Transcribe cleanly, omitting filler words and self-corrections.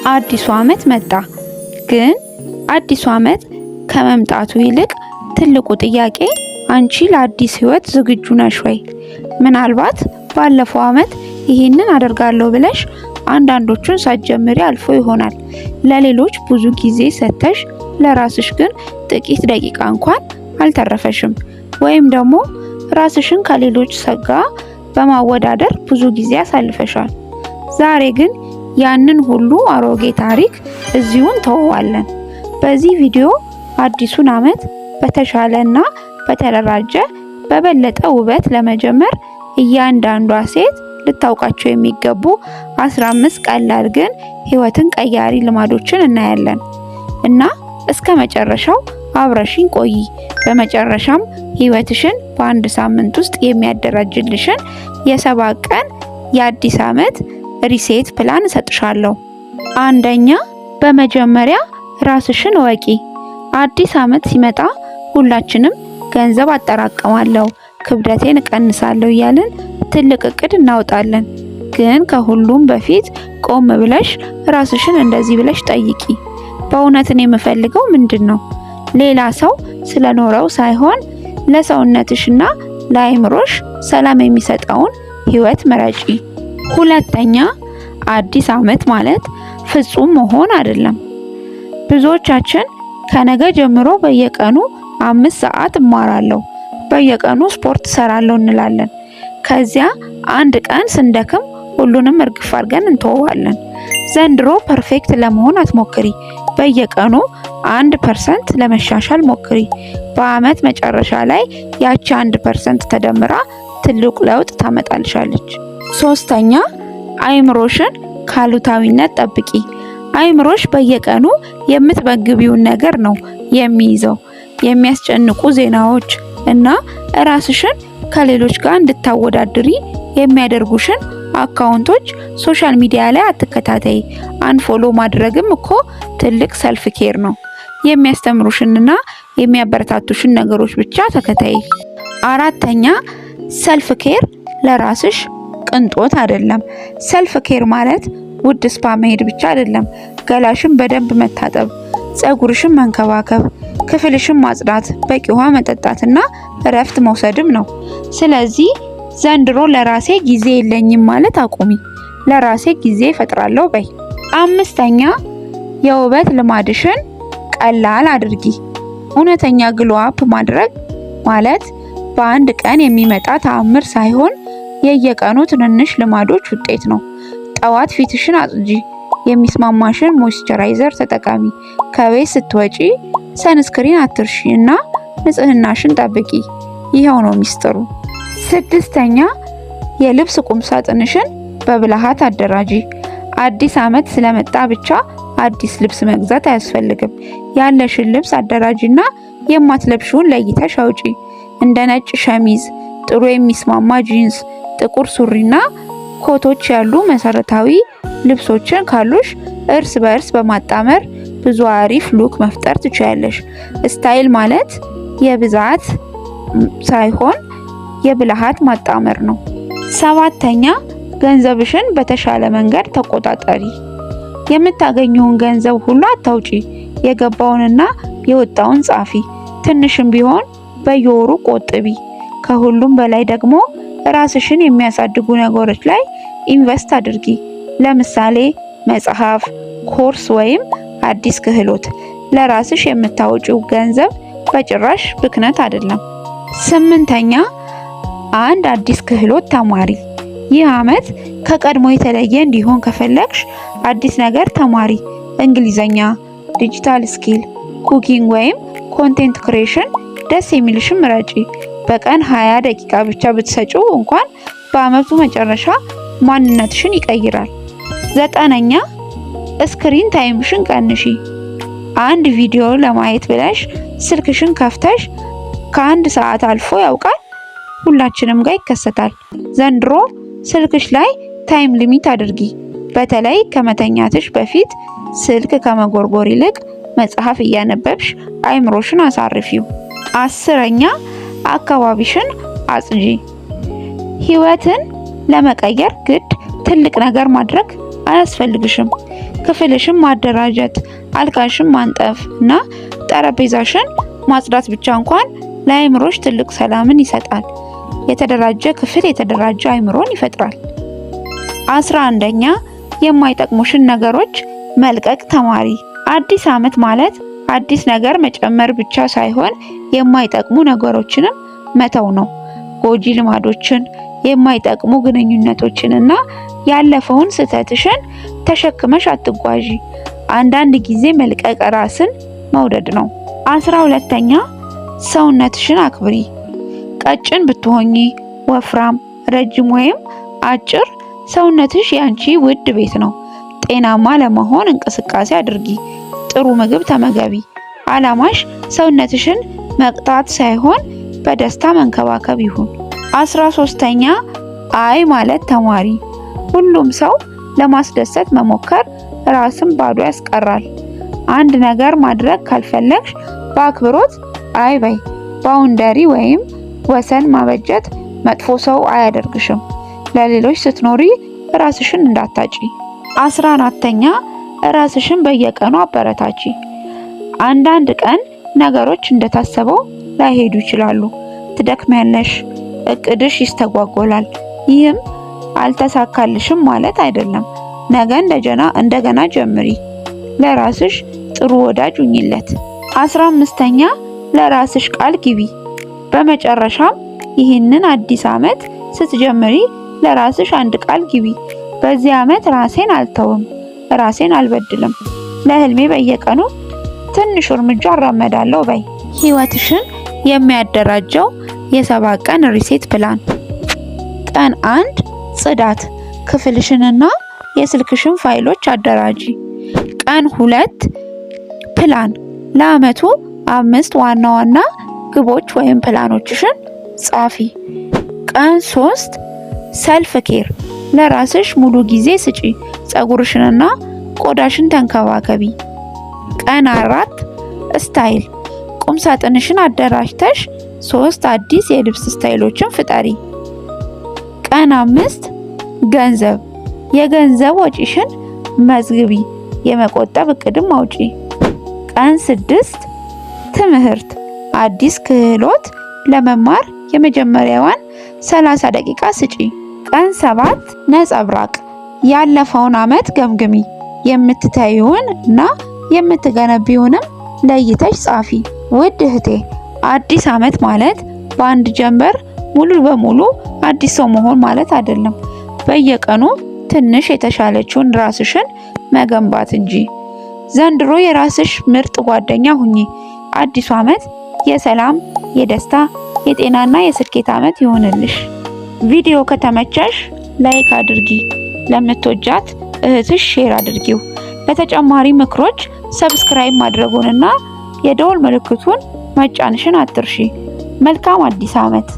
አዲሱ ዓመት መጣ። ግን አዲሱ ዓመት ከመምጣቱ ይልቅ ትልቁ ጥያቄ አንቺ ለአዲስ ህይወት ዝግጁ ነሽ ወይ? ምናልባት ባለፈው ዓመት ይህንን አደርጋለሁ ብለሽ አንዳንዶቹን ሳትጀምሪ አልፎ ይሆናል። ለሌሎች ብዙ ጊዜ ሰጥተሽ ለራስሽ ግን ጥቂት ደቂቃ እንኳን አልተረፈሽም። ወይም ደግሞ ራስሽን ከሌሎች ጋር በማወዳደር ብዙ ጊዜ አሳልፈሻል። ዛሬ ግን ያንን ሁሉ አሮጌ ታሪክ እዚሁ እንተወዋለን። በዚህ ቪዲዮ አዲሱን ዓመት በተሻለ እና በተደራጀ፣ በበለጠ ውበት ለመጀመር እያንዳንዷ ሴት ልታውቃቸው የሚገቡ 15 ቀላል ግን ህይወትን ቀያሪ ልማዶችን እናያለን። እና እስከ መጨረሻው አብረሽኝ ቆዪ። በመጨረሻም ህይወትሽን በአንድ ሳምንት ውስጥ የሚያደራጅልሽን የ7 ቀን የአዲስ ዓመት reset plan እሰጥሻለሁ። አንደኛ፣ በመጀመሪያ ራስሽን እወቂ። አዲስ ዓመት ሲመጣ ሁላችንም ገንዘብ አጠራቅማለሁ፣ ክብደቴን እቀንሳለሁ እያልን ትልቅ እቅድ እናወጣለን። ግን ከሁሉም በፊት ቆም ብለሽ ራስሽን እንደዚህ ብለሽ ጠይቂ፦ በእውነት እኔ የምፈልገው ምንድን ነው? ሌላ ሰው ስለኖረው ሳይሆን ለሰውነትሽና ለአእምሮሽ ሰላም የሚሰጠውን ህይወት ምረጪ። ሁለተኛ፣ አዲስ ዓመት ማለት ፍጹም መሆን አይደለም። ብዙዎቻችን ከነገ ጀምሮ በየቀኑ 5 ሰዓት እማራለሁ፣ በየቀኑ ስፖርት እሰራለሁ እንላለን። ከዚያ አንድ ቀን ስንደክም ሁሉንም እርግፍ አድርገን እንተወዋለን። ዘንድሮ perfect ለመሆን አትሞክሪ። በየቀኑ 1% ለመሻሻል ሞክሪ። በአመት መጨረሻ ላይ ያቺ 1% ተደምራ ትልቅ ለውጥ ታመጣልሻለች። ሶስተኛ፣ አይምሮሽን ካሉታዊነት ጠብቂ። አይምሮሽ በየቀኑ የምትመግቢውን ነገር ነው የሚይዘው። የሚያስጨንቁ ዜናዎች እና ራስሽን ከሌሎች ጋር እንድታወዳድሪ የሚያደርጉሽን account ኦች social media ላይ አትከታተይ። Unfollow ማድረግም እኮ ትልቅ self care ነው። የሚያስተምሩሽንና የሚያበረታቱሽን ነገሮች ብቻ ተከተይ። አራተኛ፣ self care ለራስሽ ቅንጦት አይደለም። Self care ማለት ውድ spa መሄድ ብቻ አይደለም። ገላሽን በደንብ መታጠብ፣ ፀጉርሽን መንከባከብ፣ ክፍልሽን ማጽዳት፣ በቂ ውሃ መጠጣትና እረፍት መውሰድም ነው። ስለዚህ ዘንድሮ ለራሴ ጊዜ የለኝም ማለት አቁሚ። ለራሴ ጊዜ እፈጥራለሁ በይ። አምስተኛ፣ የውበት ልማድሽን ቀላል አድርጊ። እውነተኛ glow up ማድረግ ማለት በአንድ ቀን የሚመጣ ተአምር ሳይሆን የየቀኑ ትንንሽ ልማዶች ውጤት ነው። ጠዋት ፊትሽን አጽጂ፣ የሚስማማሽን moisturizer ተጠቀሚ፣ ከቤት ስትወጪ sunscreen አትርሺ እና ንጽህናሽን ጠብቂ። ይኸው ነው ሚስጥሩ። ስድስተኛ፣ የልብስ ቁም ሳጥንሽን በብልሃት አደራጂ። አዲስ ዓመት ስለመጣ ብቻ አዲስ ልብስ መግዛት አያስፈልግም። ያለሽን ልብስ አደራጂና የማትለብሺውን ለይተሽ አውጪ። እንደ ነጭ ሸሚዝ፣ ጥሩ የሚስማማ ጂንስ፣ ጥቁር ሱሪና ኮቶች ያሉ መሰረታዊ ልብሶችን ካሉሽ እርስ በእርስ በማጣመር ብዙ አሪፍ look መፍጠር ትችያለሽ። Style ማለት የብዛት ሳይሆን የብልሃት ማጣመር ነው። ሰባተኛ፣ ገንዘብሽን በተሻለ መንገድ ተቆጣጠሪ። የምታገኚውን ገንዘብ ሁሉ አታውጪ። የገባውንና የወጣውን ጻፊ። ትንሽም ቢሆን በየወሩ ቆጥቢ። ከሁሉም በላይ ደግሞ ራስሽን የሚያሳድጉ ነገሮች ላይ invest አድርጊ። ለምሳሌ መጽሐፍ፣ ኮርስ ወይም አዲስ ክህሎት። ለራስሽ የምታወጪው ገንዘብ በጭራሽ ብክነት አይደለም። ስምንተኛ፣ አንድ አዲስ ክህሎት ተማሪ። ይህ ዓመት ከቀድሞ የተለየ እንዲሆን ከፈለግሽ አዲስ ነገር ተማሪ። እንግሊዘኛ፣ digital skill፣ cooking ወይም content creation፣ ደስ የሚልሽን ምረጪ። በቀን 20 ደቂቃ ብቻ ብትሰጪው እንኳን በአመቱ መጨረሻ ማንነትሽን ይቀይራል። ዘጠነኛ፣ screen time ሽን ቀንሺ። አንድ ቪዲዮ ለማየት ብለሽ ስልክሽን ከፍተሽ ከአንድ ሰዓት አልፎ ያውቃል? ሁላችንም ጋር ይከሰታል። ዘንድሮ ስልክሽ ላይ time limit አድርጊ። በተለይ ከመተኛትሽ በፊት ስልክ ከመጎርጎር ይልቅ መጽሐፍ እያነበብሽ አይምሮሽን አሳርፊው። 10ኛ፣ አካባቢሽን አጽጂ። ህይወትን ለመቀየር ግድ ትልቅ ነገር ማድረግ አያስፈልግሽም። ክፍልሽን ማደራጀት፣ አልጋሽን ማንጠፍ እና ጠረጴዛሽን ማጽዳት ብቻ እንኳን ለአእምሮሽ ትልቅ ሰላምን ይሰጣል። የተደራጀ ክፍል የተደራጀ አእምሮን ይፈጥራል። 11ኛ፣ የማይጠቅሙሽን ነገሮች መልቀቅ ተማሪ። አዲስ ዓመት ማለት አዲስ ነገር መጨመር ብቻ ሳይሆን የማይጠቅሙ ነገሮችንም መተው ነው። ጎጂ ልማዶችን፣ የማይጠቅሙ ግንኙነቶችን እና ያለፈውን ስህተትሽን ተሸክመሽ አትጓዢ። አንዳንድ ጊዜ መልቀቅ ራስን መውደድ ነው። 12ኛ፣ ሰውነትሽን አክብሪ። ቀጭን ብትሆኚ፣ ወፍራም፣ ረጅም ወይም አጭር፣ ሰውነትሽ ያንቺ ውድ ቤት ነው። ጤናማ ለመሆን እንቅስቃሴ አድርጊ። ጥሩ ምግብ ተመገቢ። ዓላማሽ ሰውነትሽን መቅጣት ሳይሆን በደስታ መንከባከብ ይሁን። 13ኛ፣ አይ ማለት ተማሪ። ሁሉም ሰው ለማስደሰት መሞከር ራስን ባዶ ያስቀራል። አንድ ነገር ማድረግ ካልፈለግሽ በአክብሮት አይ በይ። Boundary ወይም ወሰን ማበጀት መጥፎ ሰው አያደርግሽም። ለሌሎች ስትኖሪ ራስሽን እንዳታጪ። 14ኛ፣ ራስሽን በየቀኑ አበረታቺ። አንዳንድ ቀን ነገሮች እንደታሰበው ላይሄዱ ይችላሉ። ትደክሚያለሽ፣ እቅድሽ ይስተጓጎላል። ይህም አልተሳካልሽም ማለት አይደለም። ነገ እንደገና ጀምሪ። ለራስሽ ጥሩ ወዳጅ ሁኚለት። 15ኛ፣ ለራስሽ ቃል ግቢ። በመጨረሻም ይህንን አዲስ ዓመት ስትጀምሪ ለራስሽ አንድ ቃል ግቢ። በዚህ ዓመት ራሴን አልተውም፣ ራሴን አልበድልም፣ ለህልሜ በየቀኑ ትንሽ እርምጃ እራመዳለሁ በይ። ህይወትሽን የሚያደራጀው የ7 ቀን reset plan። ቀን 1፣ ጽዳት፣ ክፍልሽንና የስልክሽን ፋይሎች አደራጂ። ቀን 2፣ ፕላን፣ ለአመቱ አምስት ዋና ዋና ግቦች ወይም ፕላኖችሽን ጻፊ። ቀን 3፣ self care፣ ለራስሽ ሙሉ ጊዜ ስጪ፣ ፀጉርሽንና ቆዳሽን ተንከባከቢ። ቀን 4፣ style፣ ቁም ሳጥንሽን አደራጅተሽ ሶስት አዲስ የልብስ style ኦችን ፍጠሪ። ቀን 5፣ ገንዘብ፣ የገንዘብ ወጪሽን መዝግቢ፣ የመቆጠብ እቅድም አውጪ። ቀን 6፣ ትምህርት፣ አዲስ ክህሎት ለመማር የመጀመሪያዋን 30 ደቂቃ ስጪ። ቀን 7፣ ነጸብራቅ፣ ያለፈውን ዓመት ገምግሚ፣ የምትተይውን እና የምትገነቢውንም ለይተሽ ጻፊ። ውድ እህቴ፣ አዲስ ዓመት ማለት በአንድ ጀንበር ሙሉ በሙሉ አዲስ ሰው መሆን ማለት አይደለም። በየቀኑ ትንሽ የተሻለችውን ራስሽን መገንባት እንጂ። ዘንድሮ የራስሽ ምርጥ ጓደኛ ሁኚ። አዲሱ ዓመት የሰላም፣ የደስታ፣ የጤናና የስኬት ዓመት ይሁንልሽ። ቪዲዮ ከተመቸሽ like አድርጊ፣ ለምትወጃት እህትሽ share አድርጊው። ለተጨማሪ ምክሮች subscribe ማድረጉንና የደወል ምልክቱን መጫንሽን አትርሺ። መልካም አዲስ ዓመት!